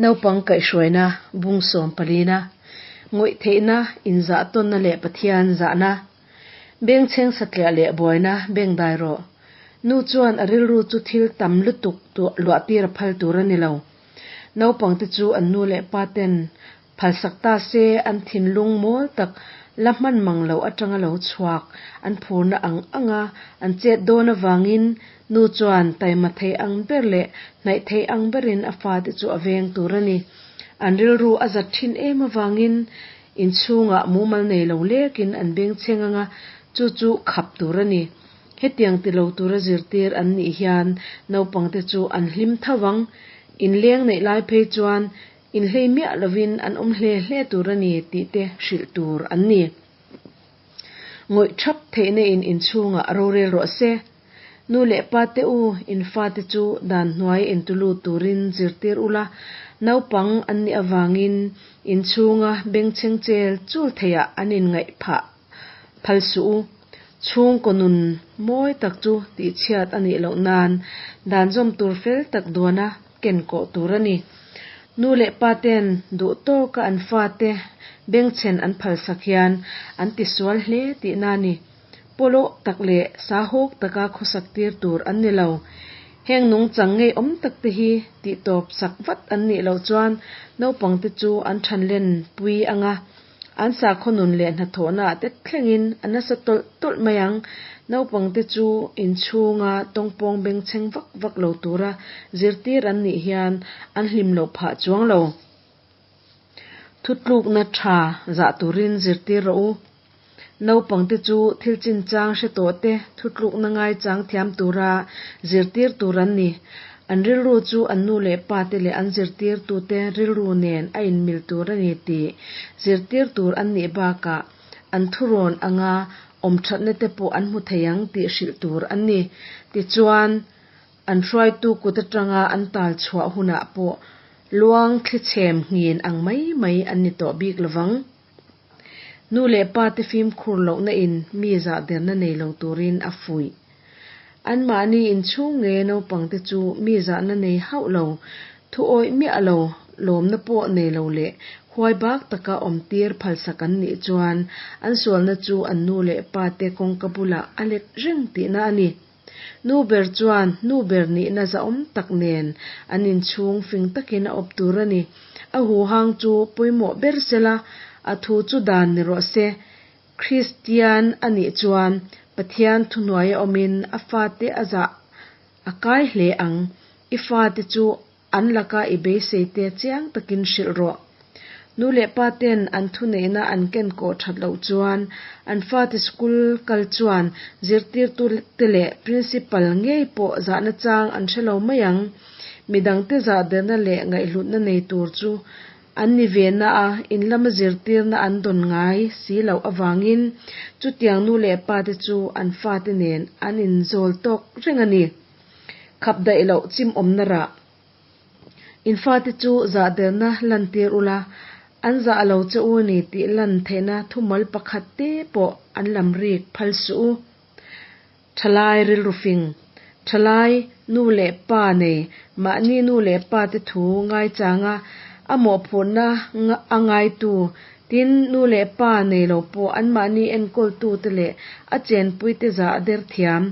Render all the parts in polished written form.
Naupang kaihhruaina bung sawmpalina, ngawih theihna, inzahtawnna leh Pathian zahna, bengchheng satliah leh buaina bengdai rawh. Nu chuan a rilru chu thil tam lutuk luahtir a phal tur a ni lo. Naupangte chu an nu leh pa ten phalsak ta se an thinlung mawl tak la hman mang lo atanga lo chhuak an phurna ang anga an chet dawn avangin nu chuan taima thei ang ber leh hnaih thei ang berin a fate chu a veng tur a ni. An rilru a zat thin em avangin inchhungah mumal nei lo lekin an bengchheng anga chu chu khap tur a ni. Hetiang ti lo tura zirtir an nih hian naupangte chu an hlim tho ang. Inleng neih lai phei chuan inhlei miah lovin an awm hle hle tur a ni tih te hrilh tur an ni. Ngawih thap theihna in inchhungah rorel rawh se. Nu leh pa te u, in fate chu dan hnuai intulut turin zirtir ula, naupang an nih avangin inchhunga bengchheng chel chul theiah an inngaih phah phal suh u. Chhungkaw nun mawi tak chu tihchhiat a nih loh nan dan zawm tur fel tak duana ken kawh tur a ni. Nu leh pa ten duh tawka an fate bengchhen an phalsak hian an tisual hle tihna a ni. Pawlawh tak leh sahawk taka khawsak tir tur an ni lo. Heng nungchang ngeiawm tak te hi tihtawp sak vat an nih loh chuan naupangte chu an thanlen pui anga An sakhaw nun leh hnathawhnaah te thlengin a nasa tawlh tawlh mai ang. Naupangte chu inchhunga tawngpawng bengchheng vak vak lo tura zirtir an nih hian an hlim loh phah chuang lo. Thutlukna tha zah turin zirtir rawh u. Naupangte chu thil chinchang hre tawh te thutlukna ngaichang thiam tura zirtir tur an ni. An rilru chu an nu leh pa te leh an zirtirtute rilru nen a inmil tur a ni tih zirtir tur an nih bakah an thurawn anga awm thatna te pawh an hmu thei ang tih hrilh tur an ni. Tichuan, an hruaitu kut atanga an tal chhuah hunah pawh luang thlichhem nghin ang mai mai an ni tawh bik lovang. Nu leh pa te fimkhur lohna in mi zahderna nei lo turin a fuih. Anmahni inchhung nge naupangte chu mi zahna nei hauh lo, thu awih miah lo, lawmna pawh nei lo leh huai bak taka awmtir phalsak an nih chuan an sualna chu an nu leh pa te kawngka bulah a let reng tihna a ni. Nu ber chuan nu ber nihna zahawm tak nen an inchhung fing takin a awp tur a ni. A huhang chu pawimawh ber sela, a thu chu dan ni rawh se. Kristian a nih chuan Pathian thuhnuaia awmin a fate a zah a kai hle ang. I fate chu An laka i beisei te chiang takin hrilh rawh. Nu leh pa ten an thuneihna an ken kawh that loh chuan an fate school kal chuan zirtirtu te leh principal ngei pawh zahna chang an hre lo mai ang. Midangte zahderna leh ngaihhlutna nei tur chu an ni ve na a, in lama zirtirna an dawn ngai si loh avangin chutiang nu leh pa te chu an fate nen an inzawl tawk reng a ni. Khap daih loh chim awmna rah. In fate chu zahderna lantir ula, an zah lo che u ni tih lan theihna thumal pakhat te pawh an lam rik phal suh u. Thalai rilru fing, thalai nu leh pa nei, mahni nu leh pa te thu ngaichanga a mawhphurhna a ngaitu, tin nu leh pa nei lo pawh anmahni enkawltute leh a chenpuite zah der thiam,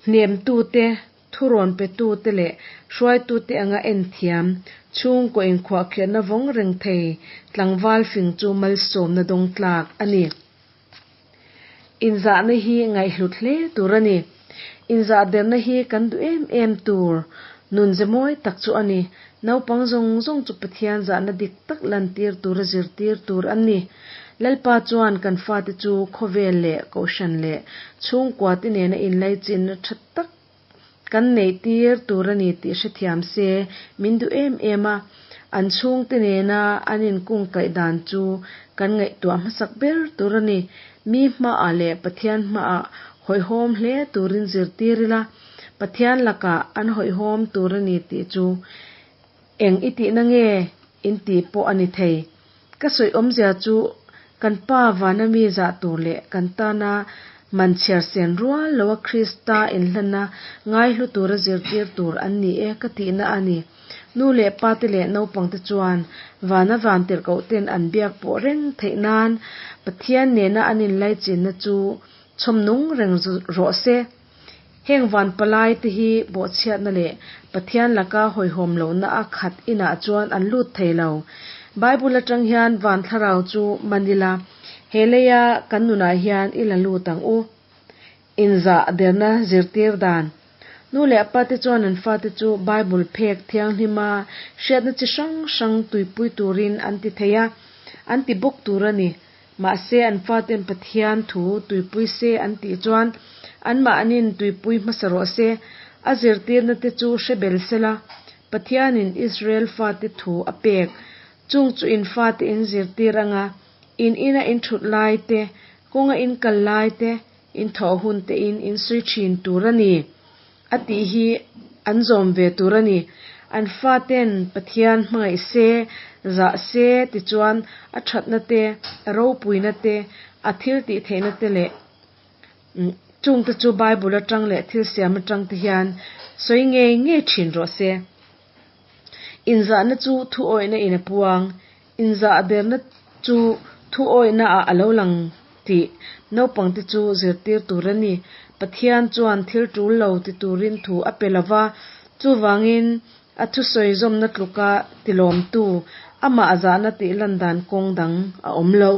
Hnemtute, thurawn petute leh hruaitute anga en thiam, chhungkaw inkhuahkhirhna vawng reng thei tlangval fing chu malsawmna dawng tlak a ni. Inzahna hi ngaihhlut hle tur a ni. Inzahderna hi kan duh em em tur nunze mawi tak chu a ni. Naupang zawng zawng chu Pathian zahna dik tak lantir tura zirtir tur an ni. Lalpa chuan kan fate chu khawvel leh kohhran leh chhungkua te nena inlaichinna tha tak kan neih tir tur a ni tih hrethiam se min duh em em a. An chhungte nena an inkungkaih dan chu kan ngaihtuah hmasak ber tur a ni. Mi hmaah leh Pathian hmaah hawihhawm hle turin zirtir ila, Pathian lakah an hawihhawm tur a ni tih chu Eng i tihna nge in tih pawh a ni thei. Ka sawi awmzia chu kan Pa vana mi zah tur leh kan tana man chhiar sen rual loa Krista inhlanna ngaihlu tura zirtir tur an ni e ka tihna a ni. Nu leh pate leh naupangte chuan vana vantirhkohte'n an biak pawh reng theih nan Pathian nena an inlaichinna chu chhawm nung reng rawh se. Heng van palai te hi bawhchhiatna leh Pathian laka hawihhawm lohna a khat inah chuan an lut thei lo. Bible atang hian van thlarau chu man ila, he leia kan nunah hian i la lut ang u. Inzah derna zirtir dan. Nu leh pa te chuan an fate chu Bible phek thianghlima hriatna chi hrang hrang tuipui turin an ti thei a, an ti bawk tur a ni. Mahse an faten Pathian thu tuipui se an tih chuan anmahnin tuipui hmasa rawh se, a zirtirna te chu hre bel sela, Pathianin Israel fate thu a pek, chung chu in fate in zirtir anga in ina in thut lai te, kawnga in kal lai te, in thawh hun te in in sawi thin tur a ni. A tih hi an zawm ve tur a ni. An faten Pathian hmangaih se, zah se tichuan a thatna te, a ropuina te, a thil tih theihna te leh chungte chu Bible atang leh thil siam atang te hian sawi ngei ngei thin rawh se. Inzahna chu thu awihna in a puang. Inzah derna chu thu awihna ah a lo lang tih naupangte chu zirtir tur a ni. Pathian chuan thil tul lo ti turin thu a pe lo va, chuvangin a thusawi zawmna tluka tilawmtu amah zahna tih lan dan kawng dang a awm lo.